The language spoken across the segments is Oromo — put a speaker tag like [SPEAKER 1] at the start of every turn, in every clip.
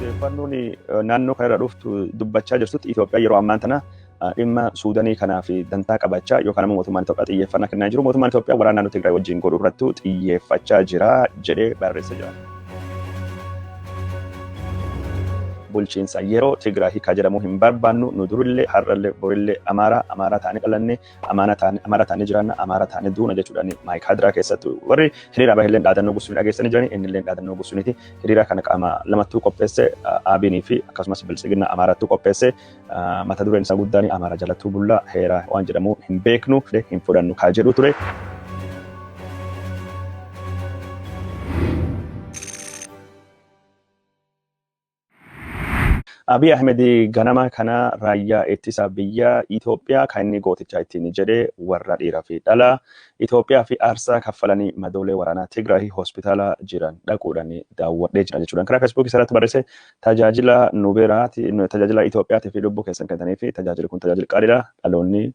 [SPEAKER 1] Odeeffannoon naannoo kanarra dhuftu dubbachaa jirtutti Itoophiyaa yeroo ammaan tana dhimma Suudanii kanaaf dantaa qabaachaa yookaan ammoo mootummaan Itoophiyaa xiyyeeffannaa kennaa jiru. Mootummaan Itoophiyaa waraana naannoo Tigraay wajjin godhu irrattuu xiyyeeffachaa jira jedhee barreessee jira. Bulchiinsa yeroo Tigraay hiikaa jedhamu hin barbaannu, nu durillee har'allee borillee Amaaraa, Amaaraa taanee dhalanne, Amaara taanee jiraanna, Amaara taanee duuna jechuudhaan Maayikaadiraa keessattuu warri hiriira bahillee dhaadannoo gosuun dhageessanii jiranii, innillee dhaadannoo gosuuniti. Hiriira kana qaama lamattuu qopheesse, Abiinii fi akkasumas Biltsiginna Amaarattuu qopheesse. Mata dureen isaa guddaan Amaara jalattuu bullaa, heera waan jedhamu hin beeknu, hin fudhannu kaa jedhu ture. Abiy Ahmed ganama kana raayyaa ittisa biyya Itoophiyaa kan inni gooticha ittiin jedhee warra dhiiraa fi dhalaa Itoophiyaa fi aarsaa kaffalanii madoolee waraanaa Tigraay hospitaala jiran dhaquudhaan daawwadhee jira jechuudhaan karaa Feesbuukii isaarratti barreesse. Tajaajila nu biraati, tajaajila Itoophiyaatii fi lubbuu keessan kennitanii fi tajaajilli kun tajaajila qaaliidha, dhaloonni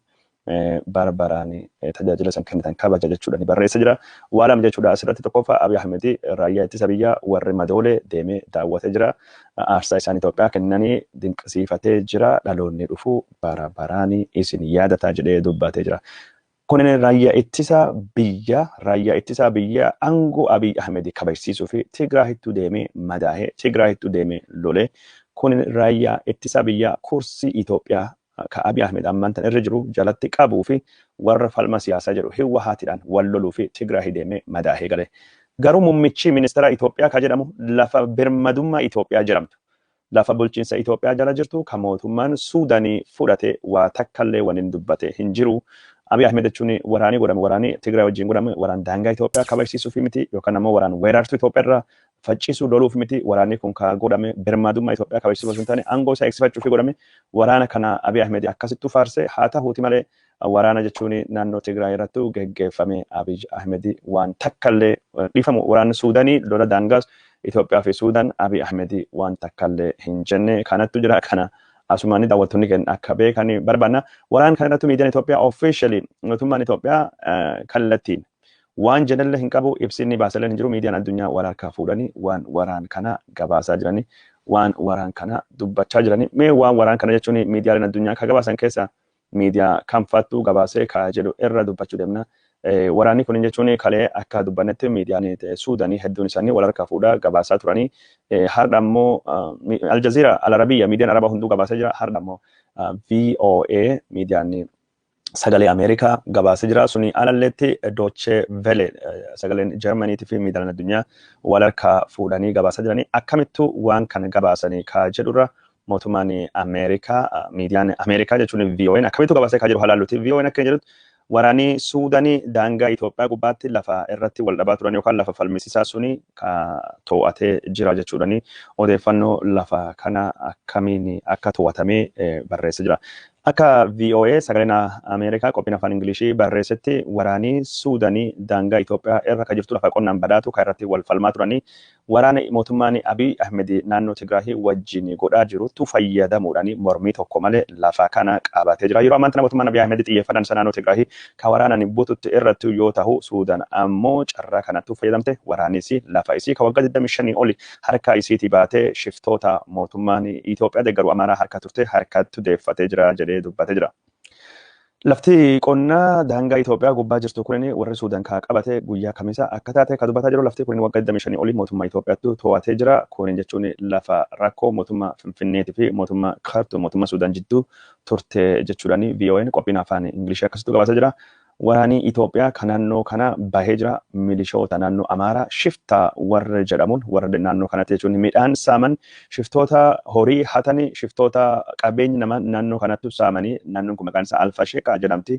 [SPEAKER 1] bara baraan tajaajila san kennitan kabaja jechuudhaan barreessa jira. Waa lama jechuudha asirratti. Tokkoffaa, Abiy Ahmed raayyaa ittisa biyyaa warri madoolee deemee daawwatee jira. Aarsaa isaan Itoophiyaa kennanii dinqisiifatee jira. Dhaloonni dhufu bara baraan isin yaadataa jedhee dubbatee jira. Kunin raayyaa ittisa biyya, raayyaa ittisa biyya aangoo Abiy Ahmed kabajsiisuu fi Tigraahittuu deemee madaahee, Tigraahittuu deemee lolee. Kunin raayyaa ittisa biyyaa kursii Itoophiyaa ka Abiy Ahmed ammaan tan irra jiru jalatti qabuu fi warra falma siyaasaa jedhu Hiwwahaatiidhaan wal loluu fi Tigraahii deemee madaahee gale. Garuu muummichi ministeera Itoophiyaa ka jedhamu lafa birmadummaa Itoophiyaa jedhamtu, lafa bulchiinsa Itoophiyaa jala jirtu ka mootummaan Suudaanii fudhate waa takkallee waliin dubbate hin jiru. Abiy Ahmed jechuun waraanii godhame, waraanii Tigraay wajjin godhame, waraan daangaa Itoophiyaa kabajsiisuuf miti yookaan ammoo waraan weerartuu Itoophiyaa irraa faccisuu loluuf miti. Waraanni kun ka godhame birmadummaa Itoophiyaa kabajsiisuuf osoo hin taane aangoo isaa eegsifachuuf godhame. Waraana kana Abiy Ahmed akkasittuu faarse. Haa ta'uuti malee waraana jechuun naannoo Tigraay irrattu geggeeffame Abiy Ahmed waan takkallee dhiifamu, waraanni Suudaanii lola daangaas Itoophiyaa fi Suudaan Abiy Ahmed waan takkallee hin jenne kanattu jira. Kana asumaan daawwattoonni keenya akka beekan barbaanna. Waraana kana irratti miidiyaan Itoophiyaa officially mootummaan Itoophiyaa kallattiin waan jedhallee hin qabu, ibsi inni baasallee hin jiru. Miidiyaan addunyaa wal harkaa fuudhanii waan waraan kana gabaasaa jiranii, waan waraan kana dubbachaa jiranii. Mee waan waraan kana jechuun miidiyaaleen addunyaa ka gabaasan keessa miidiyaa kam fattuu gabaasee ka jedhu irra dubbachuu deemna. Waraanni kun jechuun kalee akka dubbannetti miidiyaan Suudanii hedduun isaanii wal harkaa fuudhaa gabaasaa turanii. Har'a ammoo Aljazeera, Al Arabiyya, miidiyaan Arabaa hunduu gabaasee jira. Har'a ammoo VOA, miidiyaan sagalee Ameerikaa gabaasee jira. Suni alalleetti Deutsche Welle, sagaleen Jarmaniitii fi miidiyaan addunyaa wal harkaa fuudhanii gabaasaa jiranii. Akkamittuu waan kana gabaasanii ka jedhurra mootummaan Ameerikaa, miidiyaan Ameerikaa jechuun VOA'n akkamittuu gabaasee ka jedhu halaalluti. VOA'n akka jedhutti waraanni Suudaanii daangaa Itoophiyaa gubbaatti lafa irratti wal dhabaa turan yookaan lafa falmisiisaa suni ka to'atee jira jechuudhani odeeffannoo lafa kana akkamiin akka to'atamee barreessee jira. Akka VOA, sagaleen Ameerikaa qophiin afaan Ingilishii barreessetti, waraanni Suudaanii daangaa Itoophiyaa irra ka jirtu lafa qonnaan badhaatu ka irratti wal falmaa turanii waraana mootummaan Abiy Ahmed naannoo Tigraay wajjin godhaa jirutti fayyadamuudhaan mormii tokko malee lafa kana qabatee jira. Yeroo ammaan tana mootummaan Abiy Ahmed xiyyeeffannaan isaa naannoo Tigraay ka waraanaan bututti irratti yoo ta'u, Suudaan ammoo carraa kanatti fayyadamte waraanis lafa isii ka waggaa 25 oli harka isiitii baatee shiftoota mootummaan Itoophiyaa deeggaru Amaaraa harka turte harkatti deeffatee jira jedhee dubbatee jira. Lafti qonnaa daangaa Itoophiyaa gubbaa jirtu kun warri Suudaan kaa qabate guyyaa kamisa akka taate ka dubbataa jiru. Lafti kun waggaa 25 olii mootummaa Itoophiyaatti to'atee jira. Kun jechuun lafa rakkoo mootummaa Finfinneetii fi mootummaa Khartoum, mootummaa Suudaan jidduu turte jechuudhaan VOA'n qophiin afaan Ingilishii akkasitti gabaasaa jira. Waraanni Itoophiyaa kan naannoo kana bahee jira. Milishoota naannoo Amaaraa shiftaa warra jedhamuun warra naannoo kanatti jechuun midhaan saaman, shiftoota horii hatanii, shiftoota qabeenya namaa naannoo kanatti saamanii, naannoon kun maqaan isaa Alfasheeqaa jedhamti.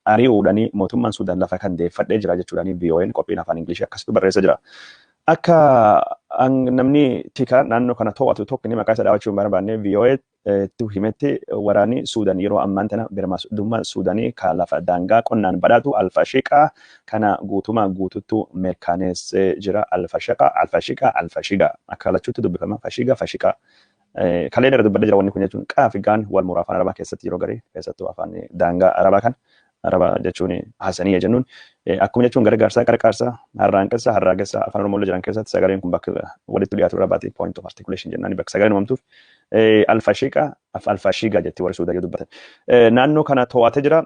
[SPEAKER 1] Ari'uudhaan mootummaan Suudaan lafa kan deeffadhee jira jechuudhaan VOA'n qophiin afaan Ingilishii akkasitti barreessa jira. Akka namni tika naannoo kana to'atu tokko inni maqaa isaa dhaabachuu hin barbaanne VOA itti himetti, waraanni Suudaan yeroo ammaan tana birmadummaa Suudaanii ka lafa daangaa qonnaan badhaatu Alfashiqaa kana guutumaa guututtu mirkaneessee jira. Alfashaqa, Alfashiqa, Alfashiga akka lachuutti dubbifama. Fashiga, Fashiqa. Kalee irra dubbadhee jira. Wanni kun jechuun qaa fi gaan wal muraa afaan Arabaa keessatti yeroo garii, keessattuu afaan daangaa Arabaa kan Araba jechuun Hasaniya jennuun. Akkuma jechuun gargaarsaa qarqaarsaa harraanqessaa harraagessaa afaan Oromoo jiran keessatti sagaleen kun bakka walitti dhiyaatu irra baate point of articulation jennaan bakka sagaleen uumamtuuf alfashiiqa alfashiiga jetti warri Suudanii dubbatan. Naannoo kana to'atee jira.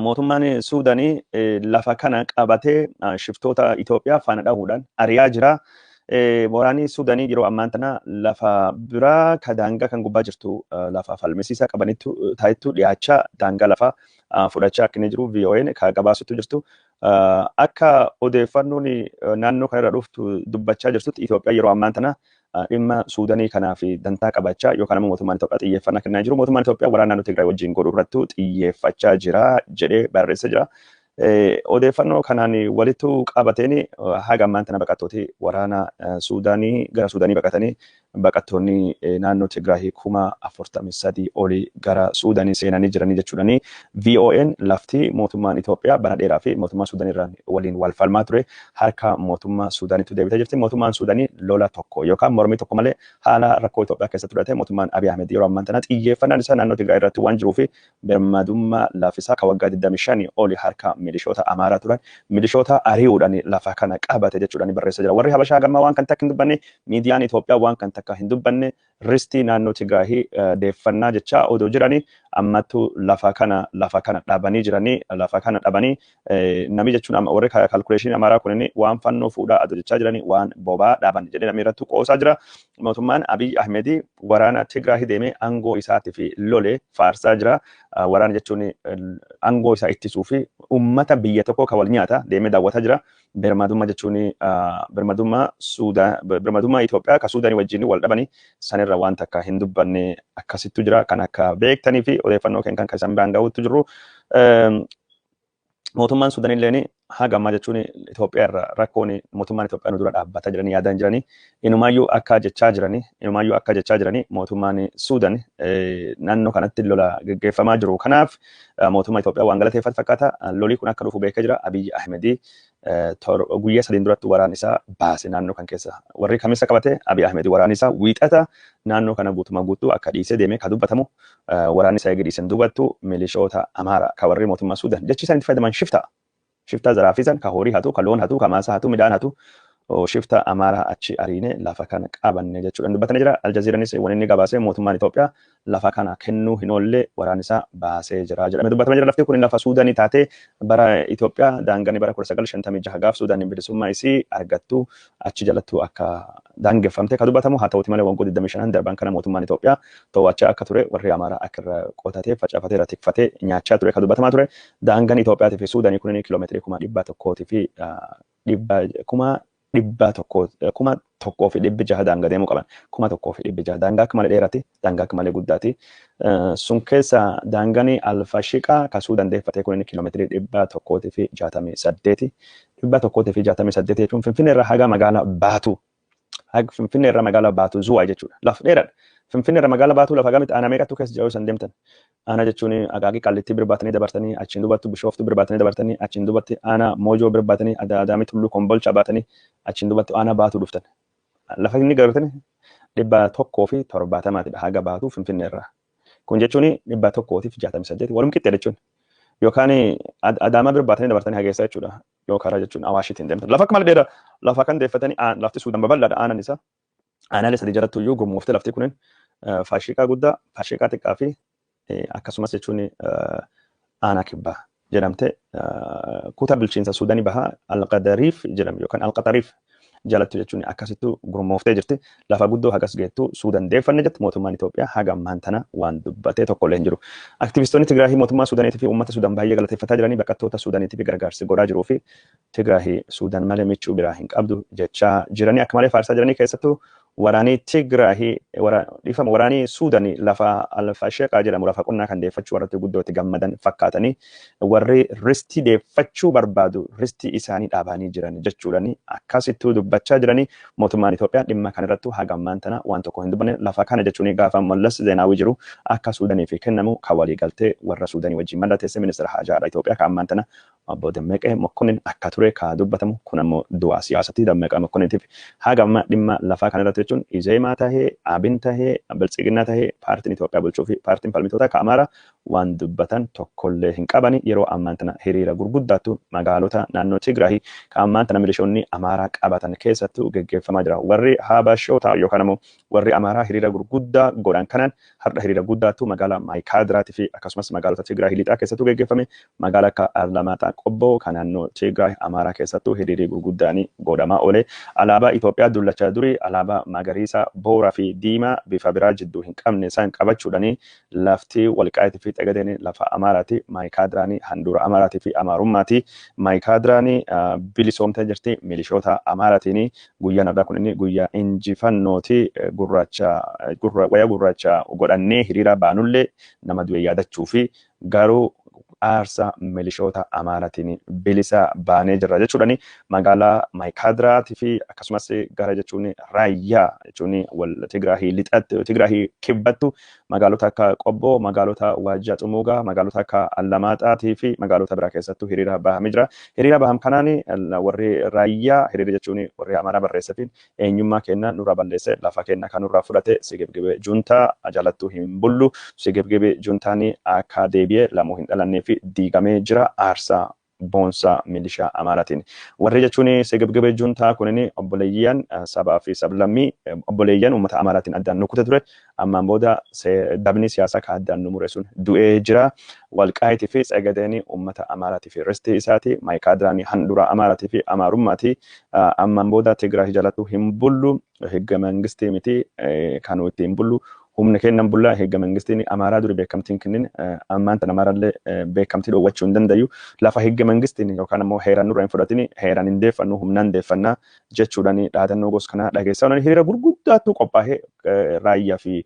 [SPEAKER 1] Mootummaan Suudanii lafa kana qabatee shiftoota Itoophiyaa faana dhahuudhaan ari'aa jira. Waraanni Suudanii yeroo ammaan tana lafa biraa ka daangaa kan gubbaa jirtu lafa falmisiisaa qabanittu taa'ittu dhiyaachaa daangaa lafaa fudhachaa akka inni jiru VOA'n ka gabaasutu jirtu. Akka odeeffannoon naannoo kanarra dhuftu dubbachaa jirtutti Itoophiyaa yeroo ammaan tana dhimma Suudanii kanaaf dantaa qabachaa yookaan ammoo mootummaan Itoophiyaa xiyyeeffannaa kennaa jiru. Mootummaan Itoophiyaa waraana naannoo Tigraay wajjin godhu irrattu xiyyeeffachaa jira jedhee barreessee jira. Odeeffannoo kanaan walitti qabateen haga ammaan tana baqattooti waraana Suudaanii gara Suudaanii baqatanii baqattoonni naannoo Tigraay 43,000 olii gara Suudaanii seenanii jiranii jechuudhani. VON lafti mootummaan Itoophiyaa bara dheeraa fi mootummaa Suudaanii irraan waliin wal falmaa ture harka mootummaa Suudaaniitti deebitee jirti. Mootummaan Suudaanii lola tokko yookaan mormii tokko malee haala rakkoo Itoophiyaa keessatti fudhate mootummaan Abiy Ahmed yeroo ammaan tana xiyyeeffannaan isaa naannoo Tigraay irratti waan jiruu fi birmadummaa lafisaa kan waggaa 25 olii harka milishoota Amaaraa turan milishoota ari'uudhaan lafa kana qabate jechuudhaan barreessaa jira. Warri Habashaa gammaa waan kan takka hin dubbanne, miidiyaan Itoophiyaa waan kan takka hin dubbanne, ristii naannoo Tigraahii deeffannaa jechaa odoo jiranii ammattu lafa kana dhabanii jiranii lafa kana dhabanii namni jechuun amma warri kaalkuleeshinii Amaaraa kunin waan fannoo fuudhaa adoo jechaa jiranii waan bobaa dhaban jedhee namni irratti qoosaa jira. Mootummaan Abiy Ahmed waraana Tigraahii deemee aangoo isaatii fi lole faarsaa jira. Waraana jechuun aangoo isaa ittisuu fi uummata biyya tokkoo kan wal nyaata deemee daawwataa jira. Birmadummaa jechuun birmadummaa Suudaan birmadummaa Itoophiyaa kan Suudaanii wajjin wal dhabanii sanirra waan takka hin dubbanne akkasittu jira. Kan akka beektanii fi odeeffannoo kennan kan isaan biraan gahuutti jiru. Mootummaan Suudaan illeen haga ammaa jechuun Itoophiyaa irra rakkoon mootummaan Itoophiyaa nu dura dhaabbataa jiranii yaadaan jiranii inumaayyuu akka jechaa jiranii inumaayyuu akka jechaa jiranii mootummaan Suudaan naannoo kanatti lola gaggeeffamaa jiru. Kanaaf mootummaa Itoophiyaa waan galateeffatu fakkaata. Lolli kun akka dhufu beekee jira. Abiy Ahmed guyyaa sadiin duratti waraan isaa baase naannoo kan keessa. Warri kamisa qabate Abiy Ahmed waraan isaa wiixata naannoo kana guutumaa guutuu akka dhiisee deemee kan dubbatamu waraan isaa eegi dhiiseen dubattu milishoota Amaaraa kan warri mootummaa Suudaan jechi isaan itti fayyadaman shifta. Shifta zaraafisan ka horii hatu, ka loon hatu, ka maasaa hatu, midhaan hatu shifta Amaaraa achi ariine lafa kana qabanne jechuudhaan dubbatanii jira. Aljazeeranis waan inni gabaase mootummaan Itoophiyaa lafa kana kennuu hin oolle waraan isaa baasee jira jedhamee dubbatamee jira. Lafti kun lafa Suudaanii taatee bara Itoophiyaa daanganii bara 1956 gaaf Suudaaniin bilisummaa isii argattu achi jalattu akka daangeffamte kan dubbatamu haa ta'uti malee waggoota 25 darban kana mootummaan Itoophiyaa to'achaa akka ture warri Amaaraa akka irra qotatee facaafatee irra tikfatee nyaachaa ture kan dubbatamaa ture. Daangaan Itoophiyaatii fi Suudaanii kunneen kiiloomeetirii 1,100,600 daangaa deemuu qaban. 1,600 daangaa akka malee dheeraati, daangaa akka malee guddaati. Sun keessa daangaan Alfashiqaa kan Suudaan deeffatee kunneen kiiloomeetirii 168. 168 jechuun Finfinnee irraa haga magaalaa Baatu. Haga Finfinnee irraa magaalaa Baatu Zuwaa jechuudha. Lafa dheeraadha. Finfinnee irraa magaalaa Baatu lafa gamitti aanaa meeqatu keessa jiru san deemtan. Aanaa jechuun Akaakii Qallittii birbaatanii dabartanii achiin dubattu Bishooftuu birbaatanii dabartanii achiin dubatti aanaa Moojoo birbaatanii Adaamii Tulluu Kombolchaa baatanii achiin dubatti aanaa Baatuu dhuftan. Lafa inni gartanii 170 haga Baatuu Finfinnee irraa. Kun jechuun 168 walum qixxee jechuun. Yookaan Adaamaa birbaatanii dabartanii hageessaa jechuudha. Yoo karaa jechuun Awaashiitiin deemtan. Lafa akka malee dheeraa lafa kan deeffatanii lafti Suudaan babal'aadha aanaan isaa. Aanaalee sadii jalattu iyyuu gurmooftee lafti kunin faashiqaa guddaa, faashiqaa xiqqaa fi akkasumas jechuun aanaa kibbaa jedhamte kutaa bulchiinsa Suudaanii bahaa Alqadariif jedhamu yookaan Alqaxariif jalattu jechuun akkasittu gurmooftee jirti. Lafa guddoo hagas geettu Suudaan deeffanne jetti mootummaan Itoophiyaa haga ammaan tana waan dubbatee tokko illee hin jiru. Aktivistoonni Tigraahii mootummaa Suudaaniitii fi uummata Suudaan baay'ee galateeffataa jiranii baqattoota Suudaaniitiif gargaarsi godhaa jiruu fi Tigraahii Suudaan malee michuu biraa hin qabdu jechaa jiranii akka malee faarsaa jiranii keessattuu waraanii Tigraahii dhiifama waraanii Suudaanii lafa Alfasheqaa jedhamu lafa qonnaa kan deeffachuu warratti guddootti gammadan fakkaatanii warri ristii deeffachuu barbaadu ristii isaanii dhaabanii jiran jechuudhaan akkasittuu dubbachaa jiranii mootummaan Itoophiyaa dhimma kanarrattu haga ammaan tana waan tokko hin dubbanne lafa kana jechuun gaafa Mallas Zeenaawii jiru akka Suudaanii fi kennamu kan walii galtee warra Suudaanii wajjin mallatteesse ministeera haajaa alaa Itoophiyaa kan ammaan tana obbo Dammaqee Mokkonnin akka ture kan dubbatamu kun ammoo du'a siyaasatti Dammaqaa Mokkonniitiif haga amma dhimma lafaa kanarratti Jechuun Izeemaa tahee, Abin tahee, Biltsiginnaa tahee, paartiin Itoophiyaa bulchuu fi paartiin falmitoota ka Amaaraa waan dubbatan tokkollee hin qabani. Yeroo ammaan tana hiriira gurguddaattu magaalota naannoo Tigraay ka ammaan tana milishoonni Amaaraa qabatan keessattuu geggeeffamaa jira. Warri Habashoota yookaan ammoo warri Amaaraa hiriira gurguddaa godhan kanaan har'a hiriira guddaattu magaalaa Maayikaadiraatii fi akkasumas magaalota Tigraay lixaa keessattuu geggeeffame. Magaalaa akka Alamaaxaa, Qobboo kan naannoo Tigraay Amaaraa keessattuu hiriirri gurguddaan godhamaa oole. Alaabaa Itoophiyaa dullachaa durii, alaabaa magariisa, booraa fi diimaa bifa biraa jidduu hin qabne isaan qabachuudhaan, lafti Walqaayitii fi Xagadeen lafa Amaaraati. Maayikaadiraan handhuura Amaaraatii fi Amaarummaati. Maayikaadiraan bilisoomtee jirti milishoota Amaaraatiin. Guyyaan har'aa kun inni guyyaa injifannooti. Gurraacha wayyaa gurraacha godhannee hiriira baanullee nama du'e yaadachuu fi garuu aarsaa milishoota Amaaraatiin bilisa baanee jirra jechuudhaan magaalaa Maayikaadiraatii fi akkasumas gara jechuun Raayyaa jechuun wal Tigraahii lixatti, Tigraahii kibbattu magaalota akka Qobboo, magaalota Waajjaa Xumuugaa, magaalota akka Allamaaxaatii fi magaalota biraa keessattuu hiriira bahamee jira. Hiriira baham kanaan warri Raayyaa hiriira jechuun warri Amaaraa barreesseefiin eenyummaa keenya nurraa balleesse, lafa keenya kan nurraa fudhate sigibgibe juntaa jalattuu hin bullu, sigibgibe juntaan akka deebi'ee lamuu hin dhalannee fi diigamee jira aarsaa boonsaa milishaa Amaaraatiin. Warri jechuun sigibgibe juntaa kunin obboleeyyan sabaa fi sablammii, obboleeyyan uummata Amaaraatiin addaan nukute ture. Ammaan booda dabni siyaasaa kan addaan nu mure sun du'ee jira. Walqaayitii fi Tsegadeen uummata Amaaraatii fi ristii isaati. Maayikaadiraan handhuura Amaaraatii fi Amaarummaati. Ammaan booda Tigraay jalattuu hin bullu. Higga mangistii miti kan ittiin bullu. Humna kennan bullaa. Higga mangistiin Amaaraa duri beekamtiin kennin ammaan tan Amaarallee beekamtii dhoowwachuu hin dandayu. Lafa higga mangistiin yookaan ammoo heeraan nurra hin fudhatini heeraan hin deeffannu, humnaan deeffannaa jechuudhaan dhaadannoo gosa kanaa dhageessaa oolan. Hiriira gurguddaatu qophaa'ee Raayyaa fi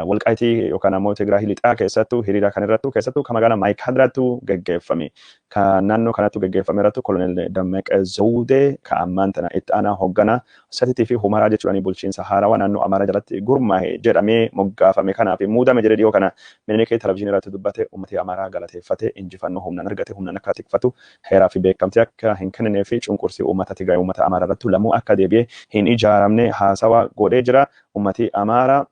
[SPEAKER 1] Walqaayitii yookaan ammoo Tigraay lixaa keessattuu hiriira kan irrattu keessattuu kan magaalaa Maayikaadiraattu geggeeffame. Kan naannoo kanattu geggeeffame irrattu Koloneel Dammaqee Zawudee kan ammaan tana itti aanaa hoogganaa Satitii fi Humaraa jechuudhaan bulchiinsa haarawaa naannoo Amaaraa jalatti gurmaa'e jedhamee moggaafame kanaaf muudame jedhee dhiyoo kana Minilikee televizyiinii irratti dubbate. Uummati Amaaraa galateeffate, injifannoo humnaan argate humnaan akka tikfatu, heeraa fi beekamtii akka hin kenninee fi cunqursii uummata Tigraay uummata Amaaraa irrattu lamuu akka deebi'ee hin ijaaramne haasawa godhee jira. Uummati Amaaraa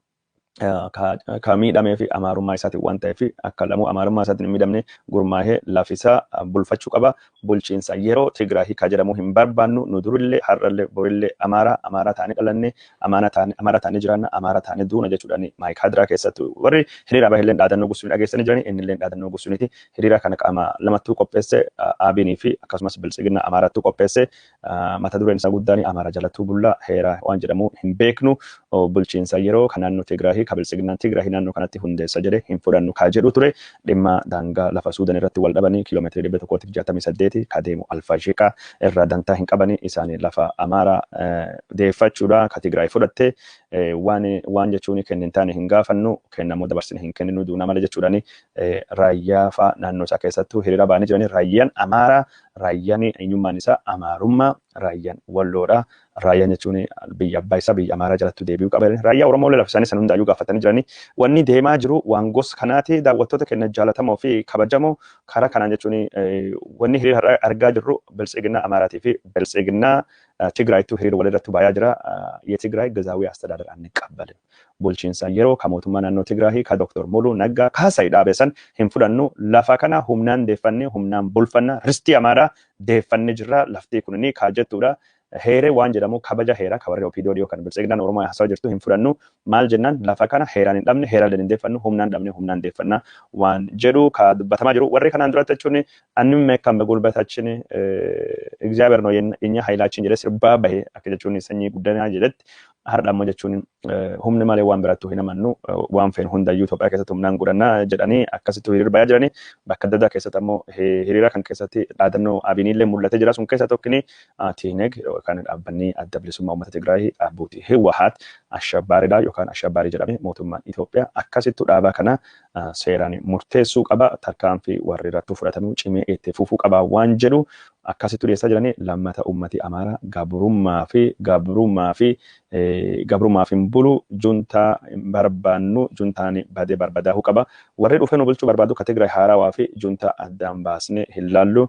[SPEAKER 1] ka miidhamee fi Amaarummaa isaatiin waan ta'eef akka lamuu Amaarummaa isaatiin hin miidhamne gurmaa'ee lafisaa bulfachuu qaba. Bulchiinsa yeroo Tigraay ka jedhamu hin barbaannu. Nu durillee, har'allee, borillee Amaaraa, Amaaraa taanee dhalanne, Amaaraa taanee jiraanna, Amaaraa taanee duuna jechuudhaan Maayikaadiraa keessatti warri hiriira bahillee dhaadannoo gusuun dhageessanii jirani. Innillee dhaadannoo gusuuniti. Hiriira kana qaama lamattuu qopheesse, Abinii fi akkasumas Biltsiginna Amaaraattuu qopheesse. Mata dureen isaa guddaan Amaaraa jalattuu bullaa, heera waan jedhamu hin beeknu, bulchiinsa yeroo kan naannoo Tigraay ka Biltsiginnaan Tigraay naannoo kanatti hundeessa jedhe hin fudhannu kaa jedhu ture. Dhimma daangaa lafa Suudan irratti wal dhabanii kiiloomeetirii 168 ka deemu Alfaashiqaa irraa dantaa hin qabani. Isaanii lafa Amaaraa deeffachuudha ka Tigraay fudhatte waan jechuun kennin taane hin gaafannu, kennamuu dabarsine hin kenninu, duuna malee jechuudhaani Raayyaa fa'aa naannoo isaa keessattuu hiriira ba'anii jiranii. Raayyaan Amaaraa, raayyaan eenyummaan isaa Amaarummaa, raayyaan Walloodha. Raayyaan jechuun biyya abbaa isaa biyya Amaaraa jalatti deebi'uu qaba. Raayyaa Oromoo lafa isaanii san hundaayyuu gaafatanii jiranii. Wanni deemaa jiru waan gosa kanaati. Daawwattoota keenya jaalatamoo fi kabajamoo, karaa kanaan jechuun wanni hiriira argaa jirru Biltsiginnaa Amaaraatii fi Biltsiginnaa Tigraayittuu hiriira walirratti bayaa jira. የትግራይ ጊዜያዊ አስተዳደር አንቀበልም። Bulchiinsa yeroo ka mootummaa naannoo Tigraay ka Dr. Muluu Naggaa Kaasai dhaabe san hin fudhannu. Lafa kana humnaan deeffannee humnaan bulfanna, ristii Amaaraa deeffanne jirra laftii kunini kaa jettuudha. Heeree waan jedhamu, kabaja heeraa ka warri OPDO dhiyoo kan Biltsiginnaan Oromoo haasawa jirtu hin fudhannu. Maal jennaan, lafa kana heeraan hin dhabne, heeraan hin deeffannu, humnaan dhabne, humnaan deeffanna waan jedhu ka dubbatamaa jiru. Warri kanaan duratti jechuun አንመካም በጉልበታችን፣ እግዚአብሔር ነው የኛ ኃይላችን jedhee sirbaa bahe akka jechuun sanyii guddinaa jedhetti, har'a ammoo jechuun humni malee waan birattuu hin amannu, waan feenu hundayyuu Itoophiyaa keessatti humnaan godhannaa jedhanii akkasitti hiriira bayaa jiranii. Bakka adda addaa keessatti ammoo hiriira kan keessatti dhaadannoo Abiniillee mul'atee jira. Sun keessa tokkini Tiineg yookaan dhaabbanni Adda Bilisummaa Uummata Tigraay Abbuutii Hiwahaat ashabbaariidha yookaan ashabbaarii jedhame. Mootummaan Itoophiyaa akkasittu dhaabaa kana seeraan murteessuu qaba, tarkaanfii warri irratti fudhatamu cimee itti fufuu qaba waan jedhu akkasittu dhiyeessaa jiranii. Lammata ummati Amaaraa gabrummaa fi hin bulu, juntaa hin barbaannu, juntaan badee barbadaa'uu qaba. Warri dhufee nu bulchuu barbaadu ka Tigraay haarawaa fi juntaa addaan baasnee hin laallu.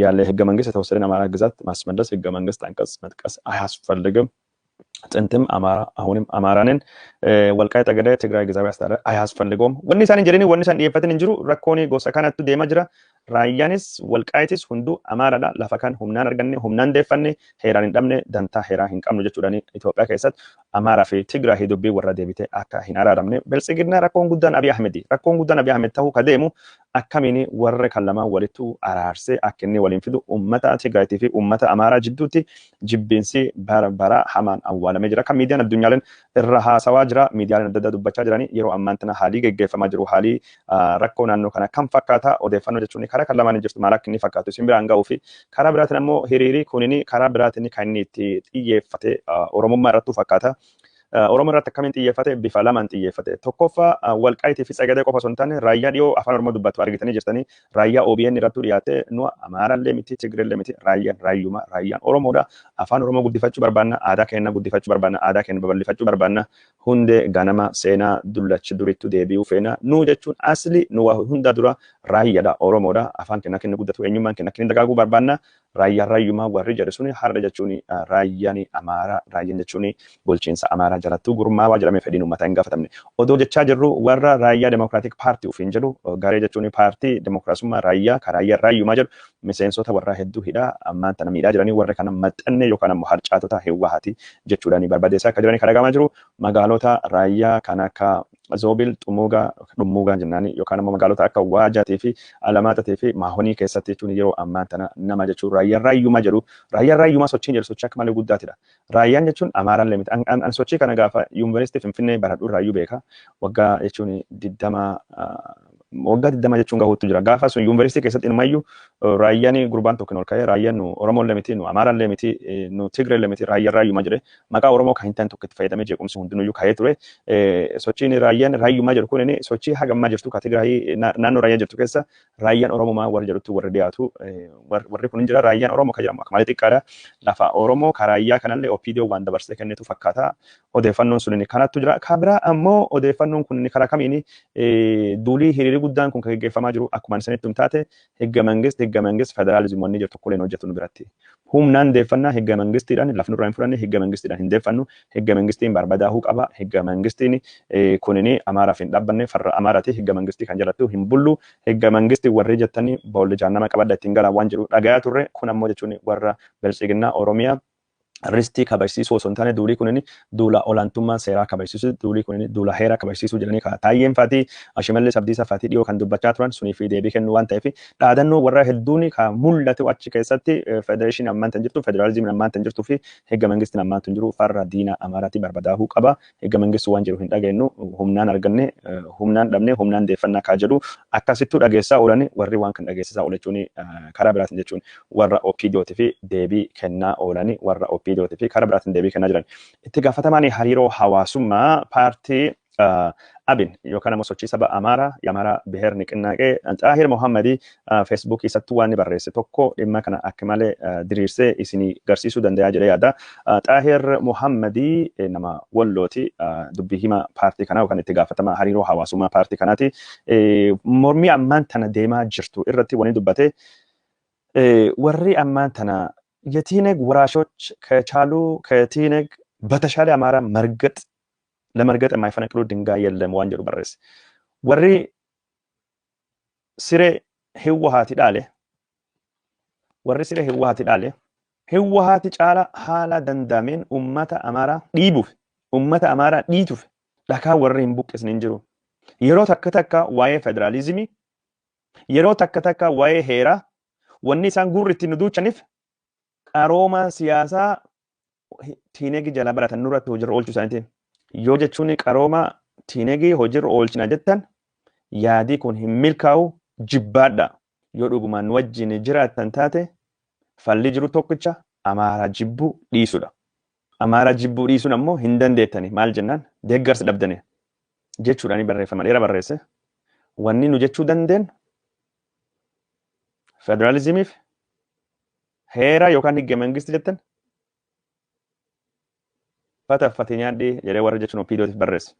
[SPEAKER 1] ያለ ህገ መንግስት የተወሰደን አማራ ግዛት ማስመለስ ህገ መንግስት አንቀጽ መጥቀስ አያስፈልግም። ጥንትም አማራ አሁንም አማራ ነን። ወልቃይት ጠገዴ ትግራይ ጊዜያዊ አስተዳደር አያስፈልገውም። Wanni isaan hin jedhini wanni isaan dhiyeeffatin hin jiru. Rakkoon gosa kanattu deemaa jira. Raayyaanis Walqaayitis hunduu Amaaraadha. Lafa kan humnaan arganne, humnaan deeffanne, heeraan hin dhabne, dantaa heeraa hin qabnu jechuudhaan Itoophiyaa keessatti Amaaraa fi Tigraay dubbii warra deebitee akka hin araaramne. Biltsiginnaa rakkoon guddaan Abiy Ahmedi. Rakkoon guddaan Abiy Ahmed ta'uu ka deemu akkamiin warra kan lamaan walittu araarsee akka inni waliin fidu. Uummata Tigraayitii fi uummata Amaaraa jidduutti jibbiinsi bara bara hamaan awwaalamee jira. Kan miidiyaan addunyaaleen irra haasawaa jira. Miidiyaaleen adda addaa dubbachaa jiranii yeroo ammaan tana haalii geggeeffamaa jiru, haalii rakkoo naannoo kana kan fakkaata odeeffannoo jechuun karaa kan lamaan jirtu maal akka inni fakkaatu isin biraan ga'uu fi karaa biraatiin ammoo hiriirii kunini karaa biraatiin kan inni itti xiyyeeffate Oromummaa irrattuu fakkaata. Oromoo irratti akkamiin xiyyeeffate? Bifa lamaan xiyyeeffate. Tokkoffaa, Walqaayitii fi Tsagadee qofa osoo hin taane raayyaa dhiyoo afaan Oromoo dubbatu argitanii jirtanii, raayyaa OBN irrattuu dhiyaate, nu Amaarallee miti, Tigreellee miti, raayyaan raayyuma, raayyaan Oromoodha. Afaan Oromoo guddifachuu barbaanna, aadaa keenya guddifachuu barbaanna, aadaa keenya babal'ifachuu barbaanna, hundee ganama seenaa dullachi durittu deebi'uu feena. Nu jechuun asli nu waa hunda dura raayyaadha, Oromoodha. Afaan keenya akka inni guddatu, eenyummaan keenya akka inni dagaaguu barbaanna. Raayyaan raayyumaa warri jedhu suni har'a jechuun raayyaan Amaaraa, raayyaan jechuun bulchiinsa Amaaraa jalattuu gurmaawaa jedhamee fedhiin uummataa hin gaafatamne. Odoo jechaa jirru warra raayyaa Democratic Party ofiin jedhu, garee jechuun paartii demokiraasummaa raayyaa kan raayyaan raayyumaa jedhu, miseensota warra hedduu hidhaa ammaan tana miidhaa jiranii, warra kana maxxanne yookaan ammoo harcaatota Hiwwahaati jechuudhaan barbadeessaa akka jiranii kan dhagahamaa jiru. Magaalota raayyaa kan akka Zoobil, Xumuugaa, Dhummuugaa jennaani, yookaan ammoo magaalota akka Waajaatii fi Alamaaxatii fi Maahonii keessatti jechuun yeroo ammaan tana nama jechuun raayyaan raayyumaa jedhu, raayyaan raayyumaa sochiin jedhu sochii akka malee guddaatidha. Raayyaan jechuun Amaaraan miti. An sochii kana gaafa yuunivarsiitii Finfinnee baradhu raayyuu beeka. Waggaa jechuun 20, waggaa 20 jechuun gahuutu jira. Gaafa sun yuunivarsiitii keessatti inumayyuu raayyaan gurbaan tokko ol ka'ee, raayyaan nu Oromoollee miti, nu Amaaraallee miti, nu Tigreellee miti, raayyaan raayyumaa jedhe, maqaa Oromoo kan hin taane tokko itti fayyadamee jeequmsi hundinuyyuu ka'ee ture. Sochiin raayyaan raayyumaa jedhu kun sochii hagammaa jirtu ka Tigraay naannoo raayyaa jirtu keessa raayyaan Oromomaa warri jedhutti warri dhiyaatu warri kun hin jira. Raayyaan Oromoo kan jedhamu akka malee xiqqaadha. Lafa Oromoo ka raayyaa kanallee OPDO waan dabarsee kennitu fakkaata. Odeeffannoon sun kanattu jira. Ka biraa ammoo odeeffannoon kun karaa kamiini duulii hiriirri guddaan kun kan geggeeffamaa jiru? Akkuma isinitti taate ህገ መንግስት federaalizimii wanni jiru tokkollee hin hojjetu nu biratti. Humnaan deeffannaa ህገ መንግስቲidhaan lafni nurraa hin fudhanne, ህገ መንግስቲidhaan hin deeffannu, ህገ መንግስtiin barbadaahuu qaba, ህገ መንግስtiin kunini Amaaraaf hin dhaabbanne, farra Amaaraati, ህገ መንግስtii kan jalattu hin bullu, ህገ መንግስtii warri jettanii boolli jaannama qabadda ittiin galaa waan jedhu dhagayaa turre. Kun ammoo jechuun warra Biltsiginnaa Oromiyaa ristii kabajsiisuu osoo hin taane, duulii kunini duula olaantummaa seeraa kabajsiisuu, duulii kunini duula heeraa kabajsiisuu jedhanii Taayyeen faatii Shimallis Abdiisaa faatii dhiyoo kan dubbachaa turan sunii fi deebii kennuu waan ta'eef, dhaadannoo warra hedduun ka mul'atu achi keessatti federeeshinii ammaan tan jirtu, federaalizimiin ammaan tan jirtuu fi ህገ መንግስtiin ammaan tan jiru farra diina Amaaraatti barbadaahuu qaba. ህገ መንግስtii waan jiru hin dhageenyu, humnaan arganne, humnaan dhabne, humnaan deeffannaa kaa jedhu akkasittuu dhageessaa oolani. Warri waan kan dhageessisaa oola jechuun karaa biraatiin jechuun warra OPDOtii fi deebii kennaa oolani, warra OPDOtii fi karaa biraatiin deebii kennaa jiran. Itti gaafatamaan hariiroo hawaasummaa paartii Abin yookaan ammoo sochii saba Amaaraa, የአማራ ብሔር ንቅናቄ, Xaahir Mohammadii feesbuukii isatti waan inni barreesse tokko dhimma kana akka malee diriirsee isinii garsiisuu danda'a jedhee yaada. Xaahir Mohammadii nama Wallooti, dubbii hima paartii kanaa yookaan itti gaafatama hariiroo hawaasummaa paartii kanaati. Mormii ammaan tana deemaa jirtu irratti wanni dubbate, warri ammaan tana የትህነግ ወራሾች ከቻሉ ከትህነግ በተሻለ አማራ መርገጥ ለመርገጥ የማይፈነቅሉ ድንጋይ የለም waan jedhu barreesse. Warri siree Hiwwahaati dhaale, warri siree Hiwwahaati dhaale, Hiwwahaati caala haala danda'ameen ummata Amaaraa dhiibuuf, ummata Amaaraa dhiituuf dhakaa warri hin buqqisne hin jiru. Yeroo takka takka waa'ee federaalizimii, yeroo takka takka waa'ee heeraa wanni isaan gurri ittiin nu duuchaniif qarooma siyaasaa Tiineegi jala baratan nurratti hojiirra oolchuu isaaniitiin. Yoo jechuun qarooma Tiineegii hojiirra oolchina jettan yaadii kun hin milkaa'u, jibbaadha. Yoo dhugumaan nu wajjin jiraattan taate falli jiru tokkicha, Amaaraa jibbuu dhiisudha. Amaaraa jibbuu dhiisuun ammoo hin dandeettani, maal jennaan deeggarsa dhabdani jechuudhaan barreeffama dheeraa barreesse. Wanni nu jechuu dandeenyu federaalizimiif heera yookaan ህገ መንግስት jettan fataffate nyaadhee jedhee warra jechuun OPDOtiif barreesse.